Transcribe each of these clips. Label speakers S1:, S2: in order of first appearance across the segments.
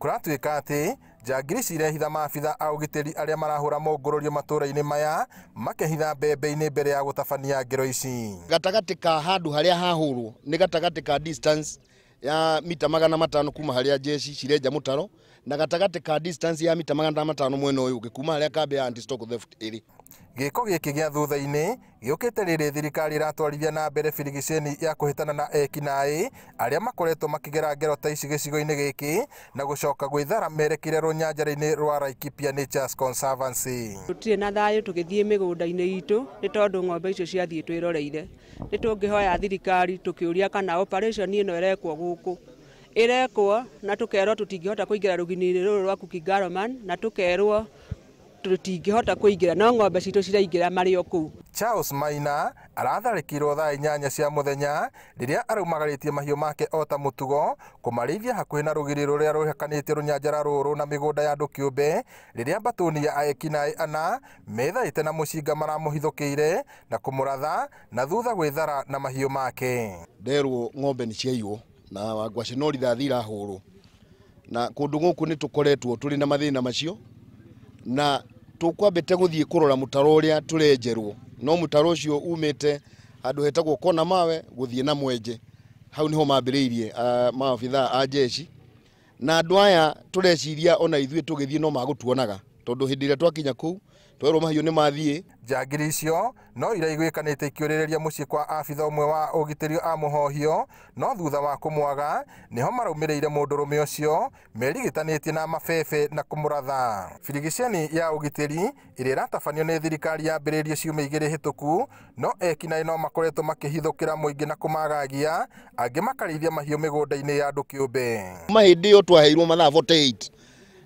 S1: Kũratuĩka atĩ njangiri cirehitha maabitha a ũgitĩri arĩa marahũra mũngũrũrio matũũra-inĩ maya makehitha mbembe-inĩ mbere ya gũtabania ngero ici.
S2: Gatagatĩ ka handũ harĩa hahũrwo nĩ gatagatĩ ka distance ya mita 500 kuma harĩa jeshi cirenja mũtaro na gatagatĩ ka distance ya mita 500 mwena ũyũ ũngĩ kuma harĩa kambi ya anti-stock theft ĩrĩ.
S1: Gĩko gĩkĩ gĩa thutha-inĩ gĩũkĩte rĩrĩ thirikari ĩratwarithia na mbere birigiceni ya kũhĩtana na ekinaĩ arĩa makoretwo makĩgera ngero ta ici gĩcigo-inĩ gĩkĩ na gũcoka gwĩthara merekeire rũnyanjara-inĩ rwa Laikipia Nature's Conservancy.
S3: Tũtirĩ na thayũ tũgĩthiĩ mĩgũnda-inĩ itũ nĩ tondũ ng'ombe icio ciathiĩ twĩroreire. Nĩ tũngĩhoya thirikari tũkĩũria kana operation ĩno ĩrekwo gũkũ ĩrekwo na tũkerwo tũtingĩhota kũingĩra rũgiri-inĩ rũrũ rwa Kukingaroman na tũkerwo tũtingĩhota kũingĩra no ng'ombe citũ ciraingĩra marĩ o kũu.
S1: Charles Maina aratharĩkĩirwo thaa 8 cia mũthenya rĩrĩa araumagarĩtie mahiũ make o ta mũtugo kũmarĩithia hakuhĩ na rũgiri rũrĩa rũhakanĩtie rũnyanjara rũrũ na mĩgũnda ya andũ kĩũmbe rĩrĩa mbatũni ya ekinaĩ ana methaĩte na mũcinga maramũhithũkĩire na kũmũratha na thutha gwĩthara na mahiũ make.
S2: Nderwo ng'ombe nĩ ciaiywo na Wangwacĩ no rithathi irahũrwo na kũndũ gũkũ nĩ tũkoretwo tũrĩ na mathĩna macio na tũkwambĩte gũthiĩ kũrora mũtaro ũrĩa tũrenjerwo no mũtaro ũcio umĩte handũ hetagwo kona mawe gũthiĩ na mwenje hau niho mambĩrĩirie maabithaa a jeshi na andũ aya tũreciria ona ithuĩ tũgĩthiĩ no magũtuonaga tondũ hĩndĩ ĩrĩa twakinya kũu twerwo mahiũ nĩ mathiĩ.
S1: Njangiri icio no iraiguĩkanĩte ikĩũrĩrĩria mũciĩ kwa abitha ũmwe wa ũgitĩri a mũhohio no thutha wa kũmwaga nĩho maraumĩrĩire mũndũrũme ũcio merigĩtanĩtie na mabebe na kũmũratha. Birigiceni ya ũgitĩri ĩrĩa ĩratabanio nĩ thirikari yambĩrĩirie ciumia 2 hĩtũku no ekinaĩ no makoretwo makĩhithũkĩra mũingĩ na kũmagagia angĩ makarĩithia mahiũ mĩgũnda-inĩ ya andũ kĩũmbe.
S2: Kuma hĩndĩ ĩyo twaheirwo mathaa 48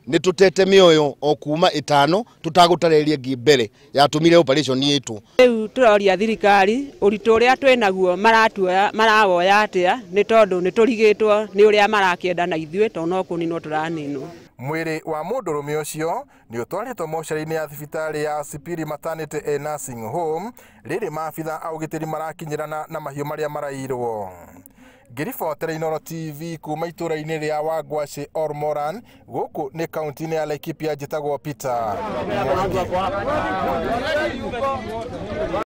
S2: nĩ tũtete mĩoyo o kuma 5 tũtagũtarĩria ĩngĩ mbere yatũmire operation ĩtwo.
S3: Rĩu tũroria thirikari ũritũ ũrĩa twĩnaguo maratuoya marawoya atĩa nĩ tondũ nĩ tũrigĩtwo nĩ ũrĩa marakĩenda na ithuĩ tondũ no kũninwo tũraninwo.
S1: Mwĩrĩ wa mũndũrũme ũcio nĩ ũtwarĩtwo mocarĩ-inĩ ya thibitarĩ ya Sipiri Maternity and Nursing Home rĩrĩ maabitha a ũgitĩri marakinyĩrana na mahiũ marĩa marairwo. Ngĩribotera Inooro TV kuma itũũra-inĩ rĩa Wangwacĩ Ormoran gũkũ nĩ kaunti-inĩ ya Laikipia njĩtagwo Peter Mwangi.